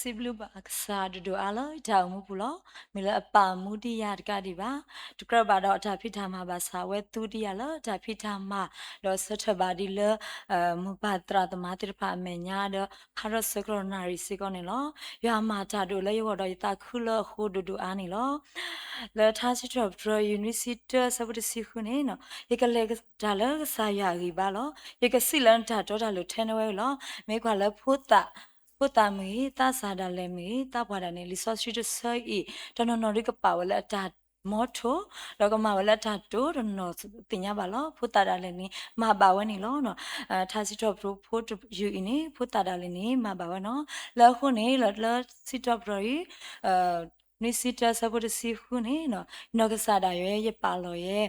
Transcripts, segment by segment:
စံးဘျုးဘၣ်ကစၢ်ဒိၣ်ဒိၣ်အါလၢတၢ်အိၣ်မူပူၤလီၤ. မ့ၢ်လၢအပာ်မူဒံးယၤတကးဒံးဘၣ်, တကြၢးဘၣ်ဒီးအတၢ်ဖံးတၢ်မၤဘၣ်ဆၣ် အဝဲသူဒံးယၤလၢတၢ်ဖံးတၢ်မၤ, ဒီးဆၢထၢၣ်ဘၣ်ဒံးလၢ မိၢ်ပၢ်သရၣ်သမါသ့ၣ်တဖၣ်အမဲာ်ညါဒီး ဖးထီၣ်ဆၢကတီၢ်နၣ်ရံၣ်စ့ၢ်ကီးန့ၣ်လီၤ. ယွၤမၤတၢ်ဒိၣ်လၢယဂီၢ်ဒီးယသးခုလၢအဃိဒိၣ်ဒိၣ်အါန့ၣ်လီၤ. လၢထါစံးထီၣ်ပတြၢၤ ယူၢ်နွံဆံတၢ ဆၢဖိတဆံဃုန့ၣ်, ယကလဲၤတၢ်လၢကစၢ်ယွၤအဂံၢ်ဘါလီၤ. ယကစံးလၢနတၢ်တီတၢ်လိၤထဲနဝဲလီၤ. မ့ၢ်ကွၢ်လၢဖိသၣ်, ဖိသၣ်မ့ၢ်ဂ့ၤ, သးစၢ်ဒၣ်လဲာ်မ့ၢ်ဂ့ၤ, သးပှၢ်ဒၣ်လဲာ်န့ၣ် လံာ်စီဆှံတဆၢအံၤ တနီၤနီၤဒုးကပာ်ဝဲလၢအတၢ်မီထိၣ်, ဒီးကမၤဝဲလၢအတၢ်တိၢ်တနီၤသ့ၣ်ညါဘၣ်လီၤ. ဖိသၣ်ဒၣ်လဲာ်န့ၣ် မၤဘၣ်ဝဲန့ၣ်လီၤ. ထါစံးထီၣ်ပတြၢၤဖိတယုၢ်အံၤန့ၣ် ဖိသၣ်ဒၣ်လဲာ်န့ၣ် မၤဘၣ်ဝဲနီၤ. လၢအဃိန့ၣ် လၢစံးထီၣ်ပတြၢၤအံၤ နွံဆံတၢ ဆၢဖိတဆံဃုန့ၣ်, နီၢ်ကစၢ်ဒၣ်ယွၤ ယပာ်လီၤယဲ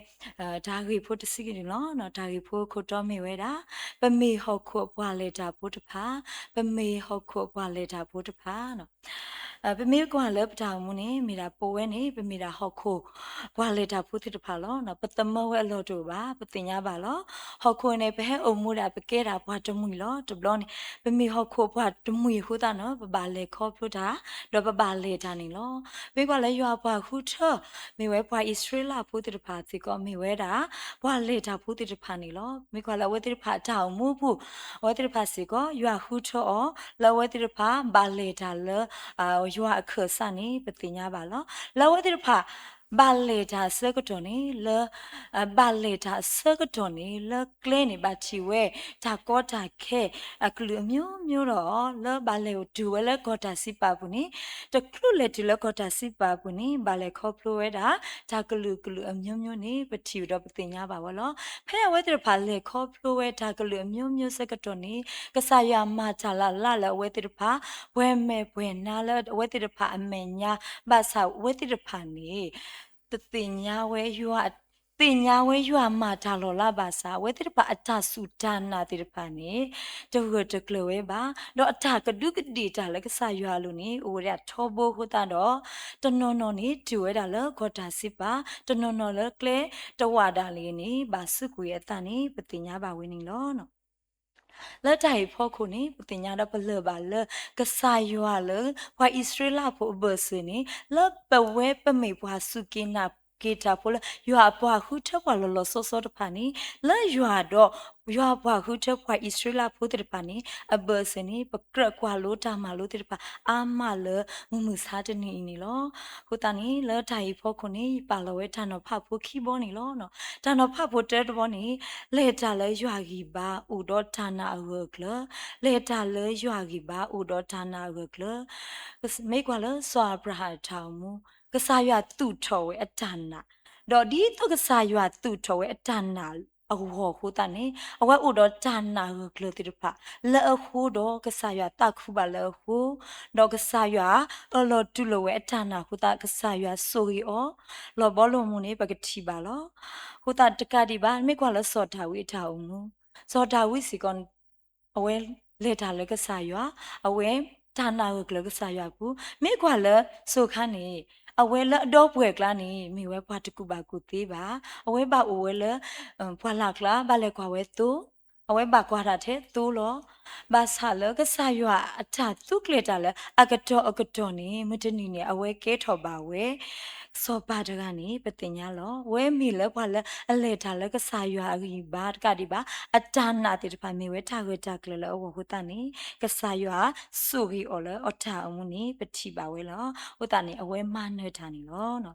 တၢ်ဂ့ၢ်ဖိတဆံခံန့ၣ်လီၤ. တၢ်ဂ့ၢ်ဖိခိၣ်တီမ့ၢ်ဝဲဒၣ်, ပမ့ၢ်ဟီၣ်ခိၣ်အပှၤလဲၤတၢ်ဖိတဖၣ်, ပမ့ၢ်ဟီၣ်ခိၣ်အပှၤလဲၤတၢ်ဖိတဖၣ်. ပမ့ၢ်ကွၢ်လၢပတၢ်အိၣ်မူန့ၣ် မ့ၢ်ဒၣ်ပဝဲန့ၣ် ပမ့ၢ်ဒၣ်ဟီၣ်ခိၣ်ပှၤလဲၤတၢ်ဖိသ့ၣ်တဖၣ်လီၤ. ပသမၢဝဲအလီၢ်တအိၣ်ဘၣ်, ပသ့ၣ်ညါဘၣ်လီၤ. ဟီၣ်ခိၣ်န့ၣ် ပဟဲအိၣ်မူဒၣ် ပကဲဒၣ်ပှၤတမှံၤလီၤ. တဘျီန့ၣ် ပမ့ၢ်ဟီၣ်ခိၣ်ပှၤတမှံၤအဃိသတးန့ၣ် ပဘၣ်လဲၤခီဖျိတၢ်, ဒီးပဘၣ်လဲၤတၢ်န့ၣ်လီၤ. မ့ၢ်ကွၢ်လၢယွၤအပှၤဃုထၢ မ့ၢ်ဝဲပှၤအံၣ်စရ့လးဖိသ့ၣ်တဖၣ်စ့ၢ်ကီး မ့ၢ်ဝဲဒၣ် ပှၤလဲၤတၢ်ဖိသ့ၣ်တဖၣ်န့ၣ်လီၤ. မ့ၢ်ကွၢ်လၢအဝဲသ့ၣ်တဖၣ်အတၢ်အိၣ်မူအပူၤ, အဝဲသ့ၣ်တဖၣ်စ့ၢ်ကီး ယွၤဃုထၢအီၤ လၢအဝဲသ့ၣ်တဖၣ်ဘၣ်လဲၤတၢ်လၢ ယွၤအခၢၣ်စးန့ၣ် ပသ့ၣ်ညါဘၣ်လီၤ. လၢအဝဲသ့ၣ်တဖၣ် ဘၣ်လဲၤတၢ်အဆၢကတီၢ်န့ၣ် လၢ ဘၣ်လဲၤတၢ်အဆၢကတီၢ်န့ၣ် လၢကျဲန့ၣ် ဘၣ်ထံၣ်ဝဲ တၢ်ကီတၢ်ခဲ အကလုာ်အမျိုးမျိုးဒီး လၢဘၣ်လဲၤတုၤဝဲလၢကီၢ်တၢ်စံးပာ်အပူၤန့ၣ်, တချုးလဲၤတုၤလၢကီၢ်တၢ်စံးပာ်အပူၤန့ၣ် ဘၣ်လဲၤခီဖျိဝဲဒၣ် တၢ်ကလုာ်ကလုာ်အမျိုးမျိုးန့ၣ် ပထံၣ်ဒီးပသ့ၣ်ညါဘၣ်ဝဲလီၤ. ဖဲအဝဲသ့ၣ်တဖၣ်လဲၤခီဖျိဝဲတၢ်ကလုာ်အမျိုးမျိုးဆၢကတီၢ်န့ၣ် ကစၢ်ယွၤမၤတၢ်လၢ်လၢ်လၢအဝဲသ့ၣ်တဖၣ် ပှဲၤမဲာ်ပှဲၤနါလၢအဝဲသ့ၣ်တဖၣ်အမဲာ်ညါ ဘၣ်ဆၣ်အဝဲသ့ၣ်တဖၣ်န့ၣ် တသ့ၣ်ညါဝဲယွၤ, သ့ၣ်ညါဝဲယွၤမၤတၢ်လီၤလးဘၣ်ဆၣ် အဝဲသ့ၣ်တဖၣ်အတၢ်စူၢ်တၢ်နာ်သ့ၣ်တဖၣ်န့ၣ် တဂၢၢ်တကျၢၤဝဲဘၣ်, ဒီးအတၢ်ကဒူးကဒ့ၣ်တၢ်လၢကစၢ်ယွၤအလိၤန့ၣ် အိၣ်ဝဲဒၣ်ထီဘိအဃိသတးဒီး တနီၤနီၤန့ၣ် တုၤဝဲဒၣ်လၢကီၢ်တၢ်စံးပာ်, တနီၤနီၤလၢကျဲတဝာ်ဒၣ်လဲာ်န့ၣ် ဘၣ်စူးကွံာ်အသးန့ၣ် ပသ့ၣ်ညါဘၣ်ဝဲန့ၣ်လီၤ. လၢတၢ်အံၤအဖီခိၣ်န့ၣ် ပသ့ၣ်ညါဒီးပလၢၢ်ဘၣ်လၢ ကစၢ်ယွၤလၢ ပှၤအံၣ်စရ့လးဖိအဘၢၣ်စၢၤန့ၣ် လၢပဝဲပမ့ၢ်ပှၤစူၢ်က့ၤနာ်က့ၤတၢ်ဖိလၢ ယွၤအပှၤဃုထၢပှၤလီၤလီၤဆီဆီတဖၣ်န့ၣ် လၢယွၤဒီး ယွၤအပှၤဃုထၢပှၤအံၣ်စရ့လးဖိသ့ၣ်တဖၣ်န့ၣ် အဘၢၣ်စၢၤန့ၣ် ပကြၢးကွၢ်လိတၢ်မၤလိသ့ၣ်တဖၣ် အါမးလၢမုၢ်မဆါတနံၤအံၤန့ၣ်လီၤ. အဃိသတးန့ၣ် လၢတၢ်အံၤအဖီခိၣ်န့ၣ် ယပာ်လီၤဝဲတၢ်နီၤဖးဖိခံဘီန့ၣ်လီၤ. တၢ်နီၤဖးဖိတၢတဘီန့ၣ် လဲၤတၢ်လၢယွၤဂံၢ်ဘါအိၣ်ဒီးတၢ်နာ်အဂၢၢ်အကျၢၤ, လဲၤတၢ်လၢယွၤဂံၢ်ဘါအိၣ်ဒီးတၢ်နာ်အဂၢၢ်အကျၢၤ. မ့ၢ်ကွၢ်လၢစီၤအၤဘြၤဟၣ်အတၢ်အိၣ်မူ ကစၢ်ယွၤသူၣ်ထီၣ်ဝဲအတၢ်နာ်, ဒီးဒ်သိးကစၢ်ယွၤသူၣ်ထီၣ်ဝဲအတၢ်နာ်အဂီၢ်အဃိသတးန့ၣ် အဝဲအိၣ်ဒီးတၢ်နာ်အဂၢၢ်အကျၢၤသ့ၣ်တဖၣ် လၢအဃိဒီးကစၢ်ယွၤသးခုဘၣ်လၢအဃိ, ဒီးကစၢ်ယွၤအၢၣ်လီၤတူၢ်လိာ်ဝဲအတၢ်နာ်အဃိသတး ကစၢ်ယွၤဆိၣ်ဂ့ၤအီၤ လီၤဘီလီၤမူန့ၣ် ပကထံၣ်ဘၣ်လီၤ. အဃိသတးတကးဒံးဘၣ် မ့ၢ်ကွၢ်လၢစီၤဒၤဝံးအတၢ်အိၣ်မူ, စီၤဒၤဝံးစ့ၢ်ကီး အဝဲလဲၤတၢ်လၢကစၢ်ယွၤ, အဝဲတၢ်နာ်ဂၢၢ်ကျၢၤကစၢ်ယွၤအပူၤ, မ့ၢ်ကွၢ်လၢစိၤခါန့ၣ် အဝဲလၢအဒီပုၢ်ဝဲၢ်အကျါန့ၣ် မ့ၢ်ဝဲပှၤတကူၣ်ဘၣ်ကူၣ်သ့ဘၣ်, အဝဲဘၣ်အိၣ်ဝဲလၢ ပှၢ်လၢ်ကျါ ဘၣ်လဲၤကွၢ်ဝဲသိ, အဝဲဘၣ်ကွၢ်တၢ်ထဲသိလီၤ. ဘၣ်ဆၣ်လၢကစၢ်ယွၤအတၢ်သူကျဲၤတၢ်လၢအကတီၢ်အကတီၢ်န့ၣ် မုၢ်တနံၤန့ၣ် အဝဲကဲထီၣ်ဘၣ်ဝဲ စီၤပၤတဂၤန့ၣ် ပသ့ၣ်ညါလီၤ. အဝဲမ့ၢ်လၢပှၤလၢအလဲၤတၢ်လၢကစၢ်ယွၤအဂံၢ်ဘါတကးဒံးဘၣ် အတၢ်နာ်သ့ၣ်တဖၣ်မ့ၢ်ဝဲတၢ်ဂၢၢ်တၢ်ကျၢၤလၢအဂီၢ်အဃိသတးန့ၣ် ကစၢ်ယွၤဆိၣ်ဂ့ၤအီၤလၢအတၢ်အိၣ်မူန့ၣ် ပထံၣ်ဘၣ်ဝဲလီၤ. အဃိသတးန့ၣ် အဝဲမၤနၢၤတၢ်န့ၣ်လီၤ.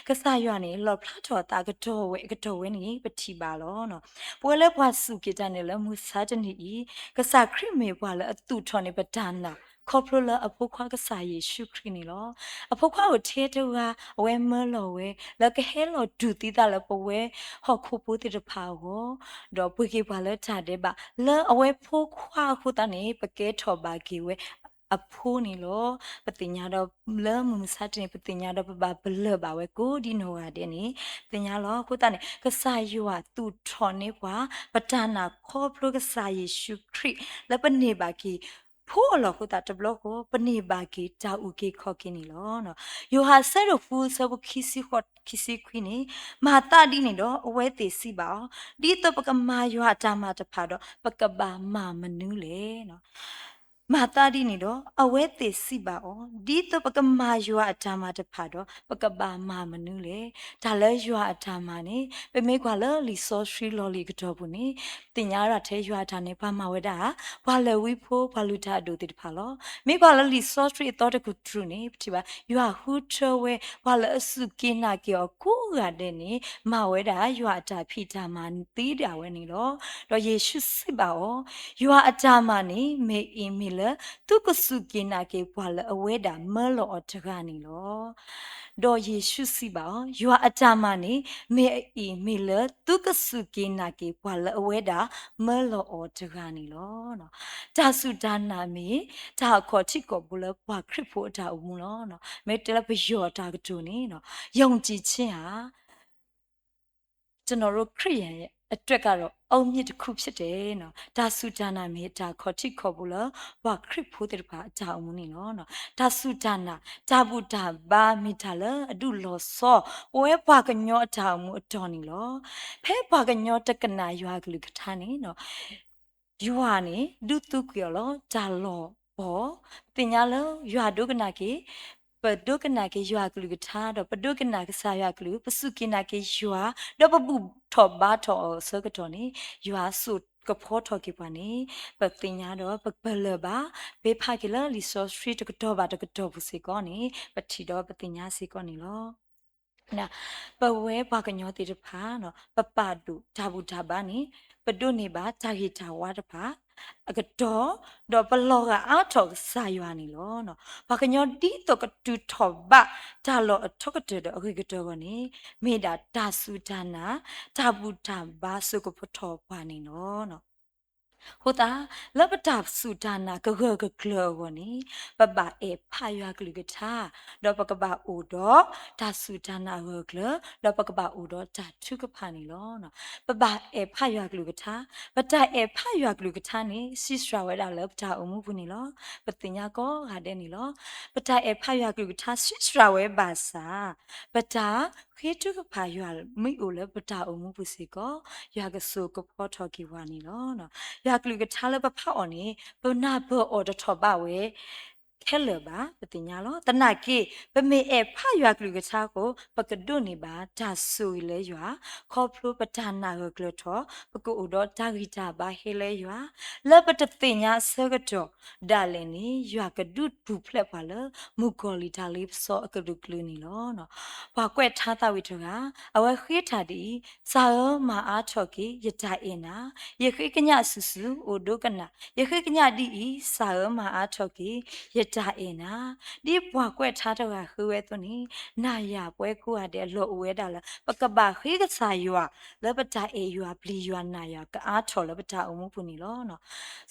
ကစၢ်ယွၤန့ၣ် လီၣ်ဖျါထီၣ်အသးအကတီၢ်ဝဲအကတီၢ်ဝဲန့ၣ် ပထံၣ်ဘၣ်လီၤ. ပဝဲလၢပှၤစူၢ်က့ၤတၢ်န့ၣ်လၢမုၢ်ဆါတနံၤအံၤ ကစၢ်ခရံာ်မ့ၢ်ပှၤလၢအသူၣ်ထီၣ်န့ၢ်ပတၢ်နာ် ခီဖျိလၢအဖိခွါကစၢ်ယ့ၣ်ၡူးခရံာ်န့ၣ်လီၤ. အဖိခွါအိၣ်ထဲတဂၤ အဝဲမၢလီၤဝဲ လၢကဟဲလီၤတူၢ်သံသးလၢပဝဲဟီၣ်ခိၣ်ဖိသ့ၣ်တဖၣ်အဂီၢ်, ဒီးပှ့ၤက့ၤပှၤလၢတၢ်ဒဲးဘး လၢအဝဲဖိခွါအဃိသတးန့ၣ် ပကဲထီၣ်ဘၣ်က့ၤဝဲ အဖိန့ၣ်လီၤ. ပသ့ၣ်ညါဒီး လၢမုၢ်မဆါတနံၤ ပသ့ၣ်ညါဒီးပဘၣ်ပလၢၢ်ဘၣ်ဝဲကိးဒ်နီၢ်ဂၤဒဲးန့ၣ် သ့ၣ်ညါလီၤ. အဃိသတးန့ၣ် ကစၢ်ယွၤသူၣ်ထီၣ်န့ၢ်ပှၤ ပတၢ်နာ်ခီဖျိကစၢ်ယ့ၣ်ၡူးခရံာ် လၢပန့ၢ်ဘၣ်က့ၤ ဖိအလီၢ်အဃိသတးတဘျီဃီ ပန့ၢ်ဘၣ်က့ၤတၢ်အုၣ်က့ၤခီၣ်က့ၤန့ၣ်လီၤ. ယိၤဟၣ်အဆၢဒိၣ်ဃု အဆၢဖိခံဆံဃိးခံဆံခွံန့ၣ်, မၤသးဒ်န့ၣ်ဒီး အဝဲသ့ၣ်စံးဘၣ်အီၤ, ဒ်သိးပကမၤယွၤအတၢ်မၤတဖၣ်ဒီး ပကဘၣ်မၤမနုၤလဲၣ်. မၤသးဒ်န့ၣ်ဒီး အဝဲသ့ၣ်စံးဘၣ်အီၤ, ဒ်သိးပကမၤယွၤအတၢ်မၤတဖၣ်ဒီး ပကဘၣ်မၤမနုၤလဲၣ်. တၢ်လၢယွၤအတၢ်မၤန့ၣ် ပမ့ၢ်ကွၢ်လၢလံာ်စီဆှံလီၢ်လံၤကတီၢ်ပူၤန့ၣ် သ့ၣ်ညါဒၣ်ထဲယွၤအတၢ်န့ၣ် ပှၤမၤဝဲဒၣ် ပှၤလၢာ်ဝံဖိ ပှၤလုၢ်တၢ်အဒိၣ်သ့ၣ်တဖၣ်လီၤ. မ့ၢ်ကွၢ်လၢလံာ်စီဆှံအသီတကတြူၢ်န့ၣ် ပထံၣ်ဘၣ် ယွၤဃုထၢဝဲ ပှၤလၢအစူၢ်က့ၤနာ်က့ၤအီၤကိးဂၤဒဲးန့ၣ် မၤဝဲဒၣ်ယွၤအတၢ်ဖံးတၢ်မၤသ့ဒၣ်ဝဲန့ၣ်လီၤ. ဒီးယ့ၣ်ၡူးစံးဘၣ်အီၤ, ယွၤအတၢ်မၤန့ၣ် မ့ၢ်အံၤမ့ၢ်လၢ သုကစူၢ်က့ၤနာ်က့ၤပှၤလၢအဝဲဒၣ်မၢလီၤအီၤတဂၤန့ၣ်လီၤ. ဒီးယ့ၣ်ၡူးစံးဘၣ်အီၤ, ယွၤအတၢ်မၤန့ၣ် မ့ၢ်အံၤမ့ၢ်လၢသုကစူၢ်က့ၤနာ်က့ၤပှၤလၢအဝဲဒၣ်မၢလီၤအီၤတဂၤန့ၣ်လီၤ. တၢ်စူၢ်တၢ်နာ်မ့ၢ် တၢ်အခီၣ်ထံးခီၣ်ဘိလၢပှၤခရံာ်ဖိအတၢ်အိၣ်မူလီၤ. မ့ၢ်တဲလၢပယီၤတၢ်ကတိၤန့ၣ် ယုံကြည်ခြင်းဟာ ကျွန်တော်တို့ခရစ်ယာန်ရဲ့အတွက်ကတော့အအုတ်မြစ်တစ်ခုဖြစ်တယ်နော် တၢ်စူၢ်တၢ်နာ်မ့ၢ်တၢ်ခီၣ်ထံးခီၣ်ဘိလၢ ပှၤခရံာ်ဖိသ့ၣ်တဖၣ်အတၢ်အိၣ်မူန့ၣ်လီၤ. တၢ်စူၢ်တၢ်နာ် တၢ်ဘူၣ်တၢ်ဘါမ့ၢ်တၢ်လၢအဒုးလီၤဆီ ပဝဲပှၤကညီအတၢ်အိၣ်မူအတီၢ်န့ၣ်လီၤ. ဖဲပှၤကညီတကနၣ်ယွၤကလုၢ်ကထါန့ၣ် ယွၤန့ၣ် ဒုးသံကွံာ်အီၤလီၤ တၢ်လီၢ်ဘီၣ်. ပသ့ၣ်ညါလၢယွၤဒိကနၣ်က့ၤ ပဒိကနၣ်က့ၤယွၤကလုၢ်ကထါ ဒီးပဒိကနၣ်ကစၢ်ယွၤကလုၢ် ပစူၢ်က့ၤနာ်က့ၤယွၤ ဒီးပဘူၣ်ထီၣ်ဘါထီၣ်အီၤအဆၢကတီၢ်န့ၣ် ယွၤစိာ်ကဖီထီၣ်က့ၤပှၤန့ၣ် ပသ့ၣ်ညါဒီးပပလၢၢ်ဘၣ် ပဖးက့ၤလၢလံာ်စီဆှံတကတီၢ်ဘၣ်တကတီၢ်ပူၤစ့ၢ်ကီးန့ၣ် ပထံၣ်ဒီးပသ့ၣ်ညါစ့ၢ်ကီးန့ၣ်လီၤ. ပဝဲပှၤကညီသ့ၣ်တဖၣ် ပပာ်ဒိၣ်တၢ်ဘူၣ်တၢ်ဘါန့ၣ် ပဒိးန့ၢ်ဘၣ်တၢ်ဂ့ၤတၢ်ဝါတဖၣ် အကတီၢ် ဒီးပလီၤဂာ်အါထီၣ်ကစၢ်ယွၤန့ၣ်လီၤ. ပှၤကညီဒ်သိးကတုၤထီၣ်ဘၣ်တၢ်လီၢ်အထီကတၢၢ်ဒီးအဂ့ၤကတၢၢ်အဂီၢ်န့ၣ် မ့ၢ်ဒၣ်တၢ်စူၢ်တၢ်နာ် တၢ်ဘူၣ်တၢ်ဘါစိာ်ကဖီထီၣ်ပှၤန့ၣ်လီၤ. အဃိသတး လၢပတၢ်စူၢ်တၢ်နာ်ကဂၢၢ်ကကျၢၤအဂီၢ်န့ၣ် ပဘၣ်အဲၣ်ဖးယွၤကလုၢ်ကထါ ဒီးပကဘၣ်အိၣ်ဒီးတၢ်စူၢ်တၢ်နာ်အဂၢၢ်အကျၢၤ ဒီးပကဘၣ်အိၣ်ဒီးတၢ်ထုကဖၣ်န့ၣ်လီၤ. ပဘၣ်အဲၣ်ဖးယွၤကလုၢ်ကထါ ပတၢ်အဲၣ်ဖးယွၤကလုၢ်ကထါန့ၣ် ဆံးစှၤဝဲဒၣ်လၢပတၢ်အိၣ်မူပူၤန့ၣ်လီၤ. ပသ့ၣ်ညါကိးဂၤဒဲးန့ၣ်လီၤ. ပတၢ်အဲၣ်ဖးယွၤကလုၢ်ကထါ ဆံးစှၤဝဲဘၣ်ဆၣ် ပတၢ်ဃ့ထုကဖၣ်ယွၤမ့ၢ်အိၣ်လၢပတၢ်အိၣ်မူပူၤစ့ၢ်ကီး ယွၤကစိာ်ကဖီထီၣ်က့ၤပှၤန့ၣ်လီၤ. ယွၤကလုၢ်ကထါလၢပဖးအီၤန့ၣ် ပနၢ်ပၢၢ်အီၤတထီၣ်ဘးဝဲ ခဲလၢာ်ဘၣ် ပသ့ၣ်ညါလီၤ. သနာ်က့ ပမ့ၢ်အဲၣ်ဖးယွၤကလုၢ်ကထါအဃိ ပကဒိးန့ၢ်ဘၣ်တၢ်ဆိၣ်ဂ့ၤလၢယွၤ ခီဖျိပတၢ်နာ်ဂၢၢ်ကျၢၤထီၣ် ပကအိၣ်ဒီးတၢ်ဂံၢ်တၢ်ဘါဟဲလၢယွၤ လၢပတသ့ၣ်ညါအဆၢကတီၢ်ဒၣ်လဲာ်န့ၣ် ယွၤကဒုးပူၤဖျဲးပှၤလၢ မုၣ်ကီၤလံၢ်တၢ်လ့ပစီအကလုာ်ကလုာ်န့ၣ်လီၤ. ပှၤကွဲးထါသးဝံၣ်တဂၤ အဝဲဃ့တၢ်ဒ်အံၤ, စၢ်ဧၢ, မၤအါထီၣ်က့ၤ ယတၢ်အဲၣ်နၤ, ယဃ့ကညးအစုာ်စုာ် အိၣ်ဒိကနၣ်, ယဃ့ကညးဒ်အံၤ, စၢ်ဧၢ, မၤအါထီၣ်က့ၤ ယတၢ်အဲၣ်နၤ. ဒ်ပှၤကွဲးထါတဂၤဃ့ဝဲအသိးန့ၣ် နၤယၤပဝဲကိးဂၤဒဲးအလီၢ်အိၣ်ဝဲဒၣ်လၢ ပကဘၣ်ဃ့ကစၢ်ယွၤ လၢပတၢ်အဲၣ်ယွၤပျံၤယွၤနာ်ယွၤကအါထီၣ်လၢပတၢ်အိၣ်မူပူၤန့ၣ်လီၤ.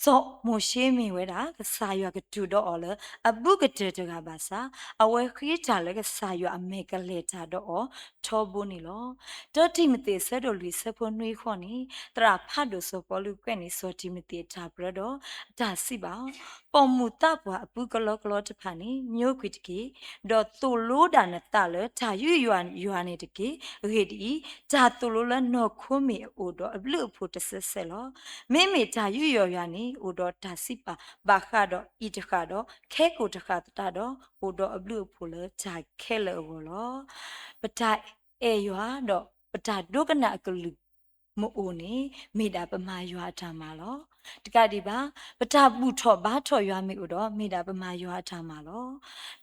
စီၤမိၤၡ့မ့ၢ်ဝဲဒၣ် ကစၢ်ယွၤကတိၤဒီးအီၤလၢ အဘူးကတၢၢ်တဂၤဘၣ်ဆၣ် အဝဲဃ့တၢ်လၢကစၢ်ယွၤအမဲာ်ကလဲၤတၢ်ဒီးအီၤထီဘိန့ၣ်လီၤ. တၢတံၤမသ့း အဆၢဒိၣ်လွံၢ် အဆၢဖိနွံဃီန့ၣ် သရၣ်ဖးဒိၣ်စီၤပီလူးကွဲးန့ၢ်စီၤတံၤမသ့းအတၢ်ပြၢဒီး အတၢ်စံးဘၣ်အီၤ, ပိာ်မုၣ်သးပှၢ်အဘူးကလီကလီတဖၣ်န့ၣ် ညိကွံာ်တက့ၢ်. ဒီးသိၣ်လိဒၣ်နသးလၢတၢ်ယူးယီၣ်ယွၤန့ၣ်တက့ၢ်. အဂ့ၢ်ဒ်အံၤ, တၢ်သိၣ်လိလၢနီၢ်ခိမ့ၢ်အအိၣ်ဒီးအဘျုးအဖှိၣ်တစဲးစဲးလီၤ. မ့မ့ၢ်တၢ်ယူးယီၣ်ယွၤန့ၣ် အိၣ်ဒီးတၢ်စံးပာ်ဘၣ်ဃးဒီးအံၤတဃၣ်ဒီး ခဲကိာ်တဃၣ်သတးဒီး အိၣ်ဒီးအဘျုးအဖှိၣ်လၢတၢ်ခဲလၢာ်အဂီၢ်လီၤ. ပတၢ်အဲၣ်ယွၤဒီးပတၢ်ဒိကနၣ်အကလုၢ် မ့ၢ်အိၣ်န့ၣ် မ့ၢ်ဒၣ်ပမၤယွၤအတၢ်မၤလီၤ. တကးဒံးဘၣ် ပတၢ်ဘူၣ်ထီၣ်ဘါထီၣ်ယွၤမ့ၢ်အိၣ်ဒီး မ့ၢ်ဒၣ်ပမၤယွၤအတၢ်မၤလီ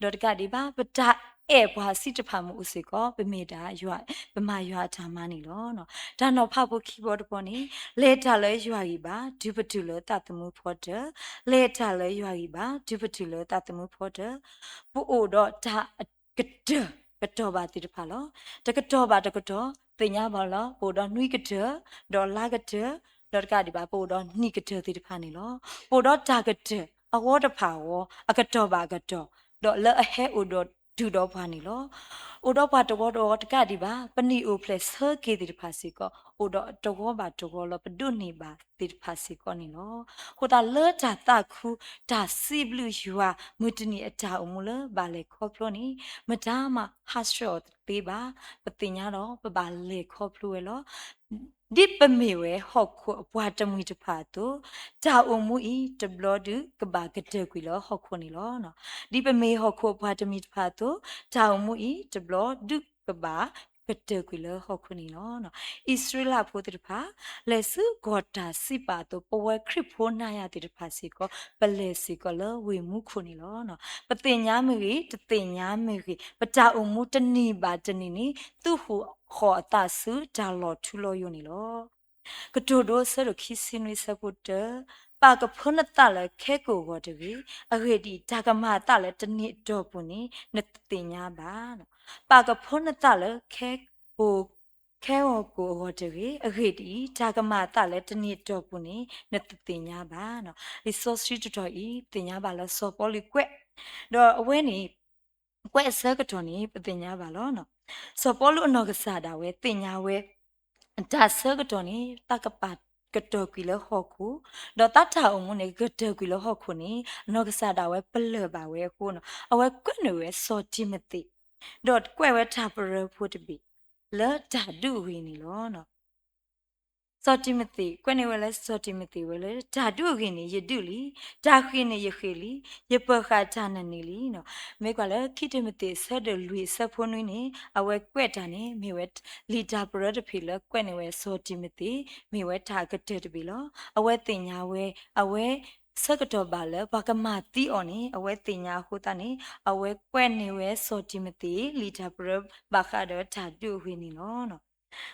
ၤ. ဒီးတကးဒံးဘၣ် ပတၢ်အဲၣ်ပှၤဆံးတဖၣ်မ့ၢ်အိၣ်စ့ၢ်ကီး ပမ့ၢ်ဒၣ်ယွၤ ပမၤယွၤအတၢ်မၤန့ၣ်လီၤ. တၢ်နီၤဖးဖိခံဘီတဘီန့ၣ် လဲၤတၢ်လၢယွၤဂံၢ်ဘါ ဒုးပတုာ်လၢသးသမူဖီတၢၣ်, လဲၤတၢ်လၢယွၤဂံၢ်ဘါ ဒုးပတုာ်လၢသးသမူဖီတၢၣ်, ပအိၣ်ဒီးတၢ် ကတၢၢ် ကတီၢ်ဘၣ်သ့ၣ်တဖၣ်လီၤ. တကတီၢ်ဘၣ်တကတီၢ် သ့ၣ်ညါဘၣ်လၢ ပအိၣ်ဒီးနွံကတၢၢ်, ဒီးလါကတၢၢ်, ဒီးတကးဒံးဘၣ် ပအိၣ်ဒီးနံၣ်ကတၢၢ်သ့ၣ်တဖၣ်န့ၣ်လီၤ. ပအိၣ်ဒီးတၢ်ကတၢၢ် အဂီၢ်တဖၣ်အဂီၢ် အကတီၢ်ဘၣ်အကတီၢ်, ဒီးလၢအဟဲအိၣ်ဒီးတုၤဒီးပှၤန့ၣ်လီၤ. အိၣ်ဒီးပှၤတဝီတဝီတကးဒံးဘၣ် ပနံၣ်အိၣ်ဖျဲၣ်ဆၢက့ၤသ့ၣ်တဖၣ်စ့ၢ်ကီး အိၣ်ဒီးတဝီဘၣ်တဝီလၢပဒိးန့ၢ်ဘၣ်သ့ၣ်တဖၣ်စ့ၢ်ကီးန့ၣ်လီၤ. အဃိသတးလၢတၢ်သးခု တၢ်စံးဘျုးယွၤ မုၢ်တနံၤအတၢ်အိၣ်မူလၢဘၣ်လဲၤခီဖျိန့ၣ် မတၤမးဟးဆှဲးအီၤတသ့ဘၣ်. ပသ့ၣ်ညါဒီးပဘၣ်လဲၤခီဖျိဝဲလီၤ. ဒ်ပမ့ၢ်ဝဲဟီၣ်ခိၣ်အပှၤတမှံၤတဖၣ်အသိး, တၢ်အိၣ်မူအံၤတဘျီဒုးကဘၣ်ကတၢၢ်ကွံာ်လၢဟီၣ်ခိၣ်န့ၣ်လီၤ. ဒ်ပမ့ၢ်ဟီၣ်ခိၣ်အပှၤတမှံၤတဖၣ်အသိး, တၢ်အိၣ်မူအံၤတဘျီဒုးကဘၣ်ကတၢၢ်ကွံာ်လၢဟီၣ်ခိၣ်န့ၣ်လီၤ. အံၣ်စရ့လးဖိသ့ၣ်တဖၣ် လဲၤဆူကီၢ်တၢ်စံးပာ်အသိး, ပဝဲခရံာ်ဖိနၤယၤသ့ၣ်တဖၣ်စ့ၢ်ကီး ပလဲၤစ့ၢ်ကီးလၢဝ့ၢ်မူခိၣ်န့ၣ်လီၤ. ပသ့ၣ်ညါမ့ၢ်ဂ့ၤ, တသ့ၣ်ညါမ့ၢ်ဂ့ၤ, ပတၢ်အိၣ်မူတနံၤဘၣ်တနံၤန့ၣ် သူၣ်ဟူးဃီၤအသးဆူတၢ်လီၤထူလီၤယိာ်န့ၣ်လီၤ. ကတိၤဒိ အဆၢဒိၣ်ခံဆံနွံ အဆၢဖိတၢ, ပာ်ကဖၢနသးလၢခဲကိာ်အဂီၢ်တဂ့ၤ, အဂ့ၢ်ဒ်အံၤ, တၢ်ကမၤအသးလၢတနံၤအတီၢ်ပူၤန့ၣ် နတသ့ၣ်ညါဘၣ်. ပာ်ကဖၢနသးလၢ ခဲဂီၤကိာ်အဂီၢ်တဂ့ၤ, အဂ့ၢ်ဒ်အံၤ, တၢ်ကမၤအသးလၢတနံၤအတီၢ်ပူၤန့ၣ် နတသ့ၣ်ညါဘၣ်. လံာ်စီဆှံတတီၤအံၤ ပသ့ၣ်ညါဘၣ်လၢစီၤပီလူးကွဲး, ဒီးအဝဲန့ၣ် ကွဲးအဆၢကတီၢ်န့ၣ် ပသ့ၣ်ညါဘၣ်လီၤ. စီၤပီလူးအနီၢ်ကစၢ်ဒၣ်ဝဲသ့ၣ်ညါဝဲ တၢ်ဆၢကတီၢ်န့ၣ် သးကပာ်ကတီၢ်ကွံာ်လၢဟီၣ်ခိၣ်, ဒီးသးတၢ်အိၣ်မူန့ၣ် ကကတၢၢ်ကွံာ်လၢဟီၣ်ခိၣ်န့ၣ် အနီၢ်ကစၢ်ဒၣ်ဝဲပလၢၢ်ဘၣ်ဝဲအဃိန့ၣ် အဝဲကွဲးန့ၢ်ဝဲစီၤတံၤမသ့း, ဒီးကွဲးဝဲတၢ်ပရၢဖိတဘ့ၣ် လၢတၢ်ဒုးအဂ့ၢ်န့ၣ်လီၤ. စီၤတံၤမသ့း ကွဲးန့ၢ်ဝဲလၢစီၤတံၤမသ့းဝဲလၢ တၢ်ဒုးအဂ့ၢ်န့ၣ် ယဒုးလံ, တၢ်ဃ့ၢ်န့ၣ်ယဃ့ၢ်လံ, ယပၢၤဃာ်တၢ်နၢၤန့ၣ်လံ. မ့ၢ်ကွၢ်လၢခံတံၤမသ့း အဆၢဒိၣ်လွံၢ် အဆၢဖိနွံန့ၣ် အဝဲကွဲးတၢ်န့ၣ် မ့ၢ်ဝဲလံာ်တၢ်ပရၢတဖျၢၣ်လၢ ကွဲးန့ၢ်ဝဲစီၤတံၤမသ့း မ့ၢ်ဝဲတၢ်အကတၢၢ်တဘ့ၣ်လီၤ. အဝဲသ့ၣ်ညါဝဲ, အဝဲဆၢကတီၢ်ဘၣ်လၢ ပှၤကမၤသံအီၤန့ၣ် အဝဲသ့ၣ်ညါအဃိသတးန့ၣ် အဝဲကွဲးန့ၢ်ဝဲစီၤတံၤမသ့း လံာ်တၢ်ပရၢဘၣ်ဃးဒီးတၢ်ဒုးအဂ့ၢ်န့ၣ်လီၤ.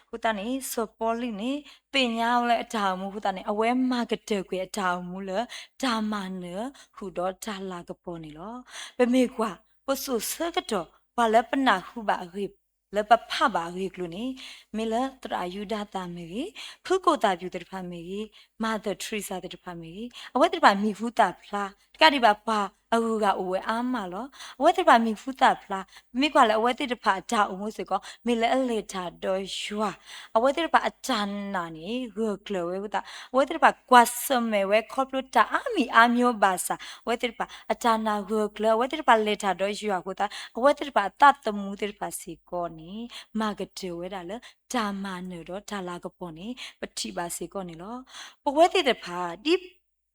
အဃိသတးန့ၣ် စီၤပီလူးန့ၣ် သ့ၣ်ညါလၢအတၢ်အိၣ်မူအဃိသတးန့ၣ် အဝဲမၤကတၢၢ်ကွံာ်အတၢ်အိၣ်မူလၢ တၢ်မၤနၢၤဃုာ်ဒီးတၢ်လၤကပီၤန့ၣ်လီၤ. ပမ့ၢ်ကွၢ် ပစိၤဆၢကတီၢ် ပှၤလၢပနၢ်ဟူဘၣ်အဂ့ၢ် လၢပဖးဘၣ်အဂ့ၢ်အကျိၤန့ၣ် မ့ၢ်လၢသရၣ်ယူဒၤသၣ်မ့ၢ်ဂ့ၤ, ဖုကိၣ်သၣ်ပျူၢ်သ့ၣ်တဖၣ်မ့ၢ်ဂ့ၤ, Mother Teresa သ့ၣ်တဖၣ်မ့ၢ်ဂ့ၤ, အဝဲသ့ၣ်တဖၣ်မံၤဟူသၣ်ဖျါ, တကးဒံးဘၣ်ပှၤအဂုၤအဂၤအိၣ်ဝဲအါမးလီၤ. အဝဲသ့ၣ်တဖၣ်မံၤဟူသၣ်ဖျါ, မ့ၢ်ကွၢ်လၢအဝဲသ့ၣ်တဖၣ်အတၢ်အိၣ်မူစ့ၢ်ကီး မ့ၢ်လၢအလဲၤတၢ်ဒီးယွၤ, အဝဲသ့ၣ်တဖၣ်အတၢ်နာ်န့ၣ် ဂၢၢ်ကျၢၤဝဲအဃိသတး အဝဲသ့ၣ်တဖၣ်ကွၢ်ဆၢၣ်မဲာ်ဝဲခီဖျိတၢ်အါမံၤအါမျိၤဘၣ်ဆၣ် အဝဲသ့ၣ်တဖၣ်အတၢ်နာ်ဂၢၢ်ကျၢၤ, အဝဲသ့ၣ်တဖၣ်လဲၤတၢ်ဒီးယွၤအဃိသတး အဝဲသ့ၣ်တဖၣ်အသးသမူသ့ၣ်တဖၣ်စ့ၢ်ကီးန့ၣ် မၤကတၢၢ်ဝဲဒၣ်လၢ တၢ်မၤနၢၤဒီးတၢ်လၤကပီၤန့ၣ် ပထံၣ်ဘၣ်စ့ၢ်ကီးန့ၣ်လီၤ. ပဝဲသ့ၣ်တဖၣ် ဒ်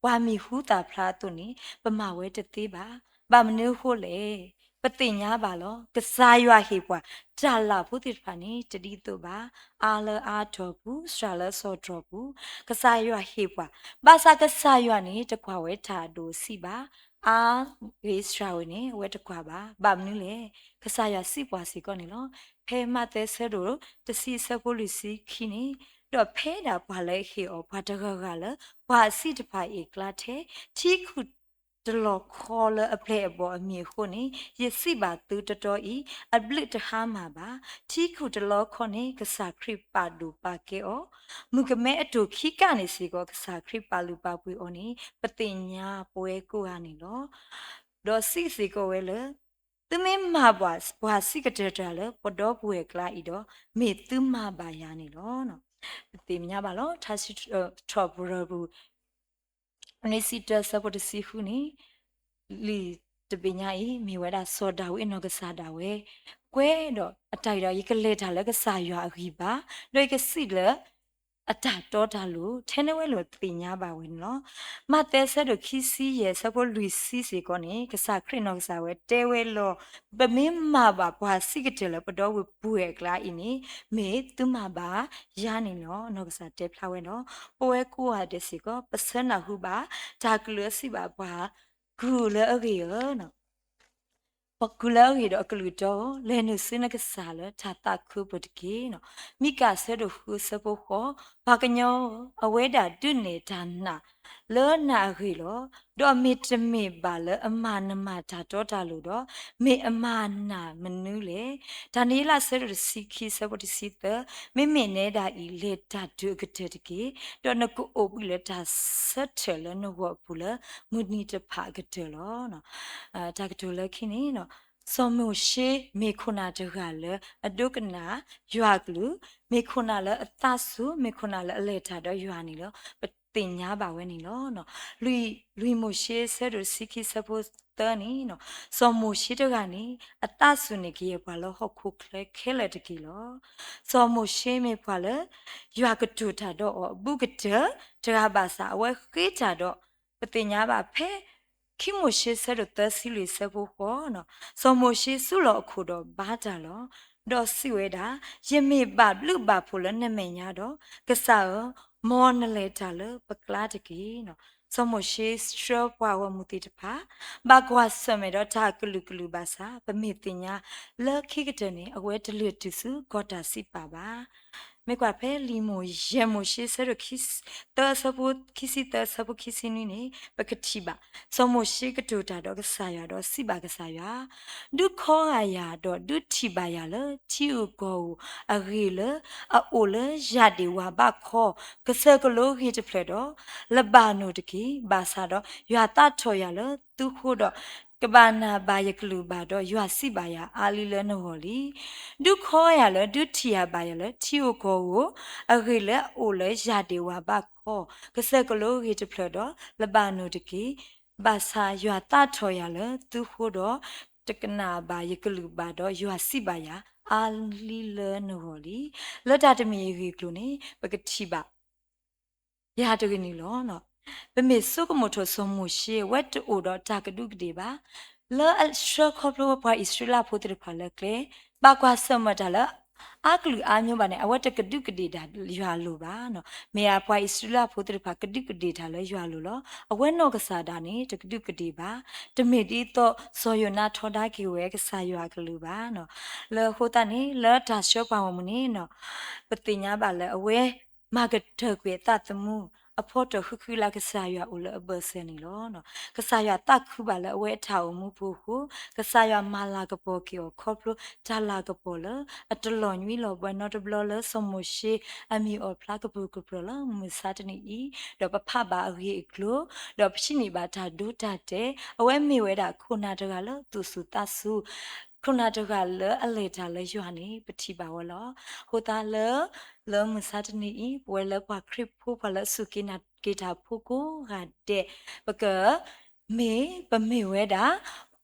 ပှၤမံၤဟူသၣ်ဖျါအသိးန့ၣ် ပမၤဝဲတသ့ဘၣ်. ဘၣ်မနုၤအဃိလဲၣ်. ပသ့ၣ်ညါဘၣ်လီၤ. ကစၢ်ယွၤဟ့ၣ်ပှၤ တၢ်လၤဖိသ့ၣ်တဖၣ်န့ၣ် တဒ်သိးဘၣ်. အါလၢအါတီၢ်ပူၤ, စှၤလၢအစှၤတီၢ်ပူၤ, ကစၢ်ယွၤဟ့ၣ်ပှၤ, ဘၣ်ဆၣ်ကစၢ်ယွၤန့ၣ် တကွၢ်ဝဲတၢ်ဒိၣ်ဆံးဘၣ်. အါဂ့ၤစှၤဂ့ၤန့ၣ် အဝဲတကွၢ်ဘၣ်. ဘၣ်မနုၤလဲၣ်. ကစၢ်ယွၤစံးပှၤစ့ၢ်ကီးန့ၣ်လီၤ. ဖဲမးသဲဆၢဒိၣ်တဆံအဆၢဖိလွံၢ်ဆံခံန့ၣ်, ဒီးဖဲဒၣ်ပှၤလၢအဟ့ၣ်အီၤပှၤတဂၤဂၤလၢ ပှၤအဆံးတဖၣ်အကျါထဲ ထံခူၣ်တလီၤခီလၢအပျဲၢ်အဘီၣ်အမံၤအဃိန့ၣ် ယစံးဘၣ်သုတတီအံၤ, အဘျုးတဟါမၢ်ဘၣ်. ထံခူၣ်တလီၤခီန့ၣ် ကစၢ်ခရံာ်ပာ်ဒိၣ်ပာ်ကဲအီၤ, မုၣ်ကမဲအတိၢ်ခံကၣ်န့ၣ်စ့ၢ်ကီး ကစၢ်ခရံာ်ပာ်လုၢ်ပာ်ပှ့ၤအီၤန့ၣ် ပသ့ၣ်ညါပဝဲကိးဂၤန့ၣ်လီၤ. ဒီးစံးစ့ၢ်ကီးဝဲလၢ သုမ့ၢ်မၤဘၣ်ပှၤစံးကတၢၢ်တၢ်လၢပဒီပုၢ်ဝဲၢ်အကျါအံၤဒီး မ့ၢ်သုမၤဘၣ်ယၤန့ၣ်လီၤ. ပသ့ၣ်ညါဘၣ်လီၤ. ထါစံးထီၣ်ပတြၢၤပူၤ နွံဆံတၢ အဆၢဖိတဆံဃုန့ၣ် လံာ်တဘ့ၣ်ညါအံၤ မ့ၢ်ဝဲဒၣ်စီၤဒၤဝံးအနီၢ်ကစၢ်ဒၣ်ဝဲ ကွဲးဒီးအတၢ်အံၤဒီး ယကလဲၤတၢ်လၢကစၢ်ယွၤအဂံၢ်ဘါ, ဒီးယကစံးလၢ အတၢ်တီတၢ်လိၤ ထဲန့ၣ်ဝဲလၢသ့ၣ်ညါဘၣ်ဝဲန့ၣ်လီၤ. မးသဲဆၢဒိၣ်ခံဆံယဲၢ် အဆၢဖိလွံၢ်ဆံစ့ၢ်ကီးန့ၣ် ကစၢ်ခရံာ်နီၢ်ကစၢ်ဝဲတဲဝဲလီၤ. ပမ့ၢ်မၤဘၣ်ပှၤစံးကတၢၢ်လၢပဒီပုၢ်ဝဲၢ်အကျါအံၤန့ၣ် မ့ၢ်သုမၤဘၣ်ယၤန့ၣ်လီၤ. နီၢ်ကစၢ်တဲဖျါဝဲလီၤ. ပဝဲကိးဂၤဒဲးစ့ၢ်ကီး ပဆၢနၢ်ဟူဘၣ် တၢ်ကလုၢ်အစံးဘၣ်ပှၤ ကုၢ်လၢအဂ့ၤဧၢ ပှၤကုၢ်လၢအဂ့ၤဒီးအကလုၢ်တီဧၢ, လဲၤနုာ်ဆူနကစၢ်လၢတၢ်သးခုအပူၤတက့ၢ်. မံကၤဆၢဒိၣ်ဃုအဆၢဖိဃိး, ပှၤကညီဧၢ, အဝဲဒၣ်ဒုးနဲၣ်တၢ်နာ်လၢနၤအဂ့ၢ်လီၤ. ဒီးမ့တမ့ၢ်ဘၣ်လၢအမၤနမၤတၢ်တီတၢ်လိၤဒီး, မ့ၢ်အမၤနၤမနုၤလဲၣ်. ဒၤနံးယ့လးဆၢဒိၣ်တဆံခံအဆၢဖိတဆံသၢ, မ့မ့ၢ်နဲဒၣ်အံၤ လဲၤတၢ်ဒုးအကတၢၢ်တက့ၢ်. ဒီးနကအိၣ်ဘှံးလၢတၢ်ဆၢထၢၣ်လၢနဂီၢ်အပူၤလၢမုၢ်နံၤတဖၣ်အကတၢၢ်လီၤ. တၢ်ကတိၤလၢခံန့ၣ်, စီၤမိၤၡ့မ့ၢ်ခိၣ်နၢ်တဂၤလၢအဒိကနၣ်ယွၤအကလုၢ်, မ့ၢ်ခိၣ်နၢ်လၢအသးစူၤ, မ့ၢ်ခိၣ်နၢ်လၢအလဲၤတၢ်ဒီးယွၤန့ၣ်လီၤ. ပသ့ၣ်ညါဘၣ်ဝဲန့ၣ်လီၤ. လွံၢ်မိၤၡ့ဆၢဒိၣ်တဆံခံဆၢဖိ အဆၢဖိခံဆံသၢန့ၣ်, စီၤမိၤၡ့တဂၤန့ၣ် အသးစူၤန့ၢ်ကယဲၢ်ပှၤလၢဟီၣ်ခိၣ်ချၢခဲလၢာ်တက့ၢ်လီၤ. စီၤမိၤၡ့မ့ၢ်ပှၤလၢ ယွၤကတိၤတၢ်ဒီးအီၤအဘူးကတၢၢ်တဂၤဘၣ်ဆၣ် အဝဲဃ့တၢ်ဒီး ပသ့ၣ်ညါဘၣ်ဖဲ ခံမိၤၡ့ဆၢဒိၣ်သၢဆံလွံၢ်ဆၢဖိဃိး, စီၤမိၤၡ့စူးလီၤအခိၣ်ဒီးဘါတၢ်လီၤ. ဒီးစံးဝဲဒၣ်, ယမ့ၢ်ဘၣ်ဘျုးဘၣ်ဖှိၣ်လၢနမဲာ်ညါဒီး, ကစၢ်ဧၢ, မ်နလဲၤတၢ်လၢပကျါတက့ၢ်. စီၤမိၤၡ့ဆှၢပှၤဂီၢ်မုၢ်သ့ၣ်တဖၣ် ဘၣ်ကွၢ်ဆၢၣ်မဲာ်ဒီးတၢ်ကလုာ်ကလုာ်ဘၣ်ဆၣ် ပမ့ၢ်သ့ၣ်ညါလၢခံကတၢၢ်န့ၣ် အဝဲတလုၢ်တုၤဆူကီၢ်တၢ်စံးပာ်ဘၣ်. မ့ၢ်ကွၢ်ဖဲလံာ်မိၤၡ့ ယဲၢ်မိၤၡ့ဆၢဒိၣ် သၢဆၢဖိ ခံဆံသၢဆၢဖိခံဆံနွံန့ၣ် ပကထံၣ်ဘၣ် စီၤမိၤၡ့ကတိၤတၢ်ဒီးကစၢ်ယွၤဒီးစံးဘၣ်ကစၢ်ယွၤ, ဒုးခီဂာ်ယၤဒီးဒုးထံၣ်ဘၣ်ယၤလၢထံဧိၤကီၢ်ဧိၤအဂ့ၢ်လၢအအိၣ်လၢယၢ်ဒ့ၣ်ဝၣ်ဘးခီ, ကစၢၢ်ကလိဂ့ၤတဖျၢၣ်ဒီး လၢဘၣ်နိၣ်တက့ၢ်. ဘၣ်ဆၣ်ဒီးယွၤသးထီၣ်ယၤလၢသုဃိဒီး ကဘၣ်နၢ်ဘၣ်ယကလုၢ်ဘၣ်ဒီး ယွၤစံးဘၣ်ယၤအါလံလၢနဂီၢ်လံ. ဒုးခီယၤလၢဒုးထံၣ်ယၤဘၣ်ယၤလၢထံဧိၤကီၢ်ဧိၤ အဂ့ၢ်လၢအအိၣ်လၢယၢ်ဒ့ၣ်ဝၣ်ဘးခီ, ကစၢၢ်ကလိဂ့ၤတဖျၢၣ်ဒီး လၢဘၣ်နိၣ်တက့ၢ်. ဘၣ်ဆၣ်ယွၤသးထီၣ်ယၤလၢသုဃိဒီး တကနၣ်ဘၣ်ယကလုၢ်ဘၣ်ဒီး ယွၤစံးဘၣ်ယၤ အါလံလၢနဂီၢ်လံ. လၢတၢ်တမံၤအဂ့ၢ်အကျိၤန့ၣ် ပကထံၣ်ဘၣ် ယၤတဂ့ၤန့ၣ်လီၤ. ပမ့ၢ်ဆိကမိၣ်ထီၣ်စီၤမိၤၡ့ အဝဲတအိၣ်ဒီးတၢ်ကဒူးကဒ့ၣ်ဘၣ်. လၢအဆှၢခီဖျိဝဲပှၤအံၣ်စရ့လးဖိသ့ၣ်တဖၣ်လၢကျဲ ဘၣ်ကွၢ်ဆၢၣ်မဲာ်တၢ်လၢ အါကလုာ်အါမျိုးဘၣ်န့ၣ် အဝဲတကဒူးကဒ့ၣ်ဒၣ်ယွၤအလိၤဘၣ်. မ့ၢ်ဧါ ပှၤအံၣ်စရ့လးဖိသ့ၣ်တဖၣ် ကဒူးကဒ့ၣ်တၢ်လၢယွၤအလိၤလီၤ. အဝဲနီၢ်ကစၢ်ဒၣ်န့ၣ် တကဒူးကဒ့ၣ်ဘၣ်. တမ့ၢ်ဒ်သိးစီၤယိၤနါထီဒါက့ၤဝဲကစၢ်ယွၤအကလုၢ်ဘၣ်. လၢအဃိသတးန့ၣ် လၢတၢ်ဆှၢပှၤဂီၢ်မုၢ်န့ၣ် ပသ့ၣ်ညါဘၣ်လၢအဝဲ မၤကတၢၢ်ကွံာ်အသးသမူ အဖီတၢၣ်ဃုဃုလၢကစၢ်ယွၤအိၣ်လၢအဘၢၣ်စၢၤန့ၣ်လီၤ. ကစၢ်ယွၤသးခုဘၣ်လၢအဝဲအတၢ်အိၣ်မူပူၤအဃိ, ကစၢ်ယွၤမၤလၤကပီၤက့ၤအီၤခီဖျိတၢ်လၤကပီၤလၢ အတလီၤညွံးလီၤဘှံးနီတဘျီလၢစီၤမိၤၡ့ အမံၤအီၣ်ဖျါကပူၤကပြီၤလၢမုၢ်မဆါတနံၤအံၤ, ဒီးပဖးဘၣ်အဂ့ၢ်အကျိၤ, ဒီးပထံၣ်န့ၢ်ဘၣ်တၢ်ဒိတၢ်တဲာ်, အဝဲမ့ၢ်ဝဲဒၣ်ခိၣ်နၢ်တဂၤလၢသူၣ်စူၤသးစူၤ ခိၣ်နၢ်တဂၤလၢအလဲၤတၢ်လၢယွၤန့ၣ် ပထံၣ်ဘၣ်ဝဲလီၤ. အဃိသတးလၢ လၢမုၢ်မဆါတနံၤအံၤ ပဝဲလၢပှၤခရံာ်ဖိ ပှၤလၢအစူၢ်က့ၤနာ်က့ၤတၢ်ဖိကိးဂၤဒဲး ပက မ့ၢ် ပမ့ၢ်ဝဲဒၣ်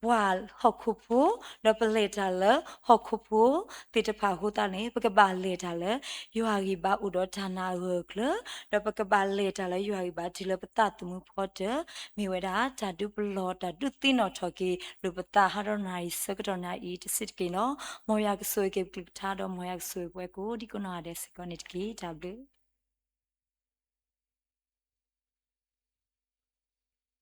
ပှၤဟီၣ်ခိၣ်ဖိ, ဒီးပလဲၤတၢ်လၢဟီၣ်ခိၣ်ဖိသ့ၣ်တဖၣ်အဃိသတးန့ၣ် ပကဘၣ်လဲၤတၢ်လၢ ယွၤဂံၢ်ဘါအိၣ်ဒီးတၢ်နာ်အဂၢၢ်အကျၢၤ, ဒီးပကဘၣ်လဲၤတၢ်လၢယွၤဂံၢ်ဘါတုၤလၢပသးသမူဖီတၢၢ်, မ့ၢ်ဝဲဒၣ်တၢ်ဒုးပလီၢ် တၢ်ဒုးသ့ၣ်နီၣ်ထီၣ်က့ၤလိာ်ပသး ဟါဒီးနၣ်ရံၣ်ဆၢကတီၢ်နၣ်အံၤတစဲးတက့ၢ်လီၤ. မ်ယွၤကဆိၣ်ဂ့ၤက့ၤပကလုၢ်ကထါ ဒီးမ်ယွၤကဆိၣ်ဂ့ၤပဝဲကိးဒံကိးနီၢ်ဂၤဒဲးစ့ၢ်ကီးန့ၣ်တက့ၢ်. တၢ်ဘျုး